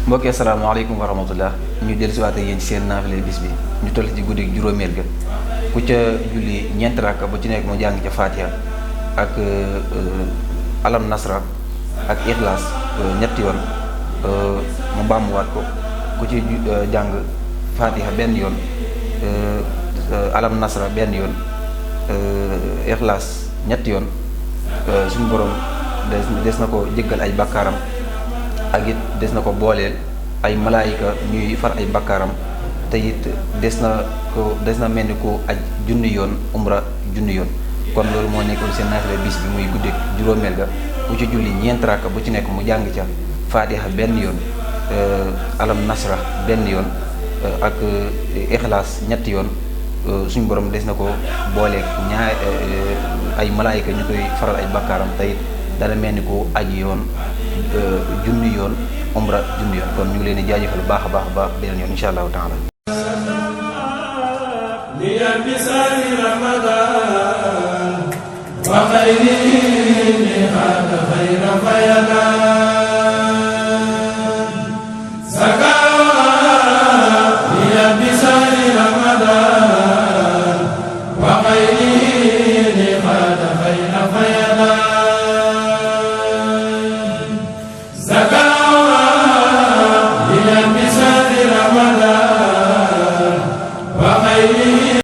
mbokki asalaamaaleykum wa rahmatullah ñu dellusiwaat ak yéen ci seen naafile bis bi ñu toll ci guddi juróomeel ga ku ca julli ñeenti rakka bu ci nekk mu jàng ca Fatiha ak alam nasra ak ixlaas ñetti yoon mu bàmmuwaat ko ku ci jàng Fatiha benn yoon alam nasra benn yoon ixlaas ñetti yoon suñu borom des na ko jéggal ay bakkaaram ak it des na ko booleel ay malaayika ñuy far ay bakkaaram te it des na mel ni ku aj junni yoon umra junni yoon kon loolu moo nekkoon seen naafila bis bi muy guddi juróomeel ga ku ci julli ñeent rakka bu ci nekk mu jàng ca Fatiha benn yoon alam nasra benn yoon ak ixlaas ñetti yoon suñu borom des na ko booleeg ay malaayika ñu koy faral ay bakkaaram te it dana mel ni ku aji yoon junni yoon umra junni yoon kon ñu ngi leen di jaajëfal baax a baax beneen yoon incha allahu taala li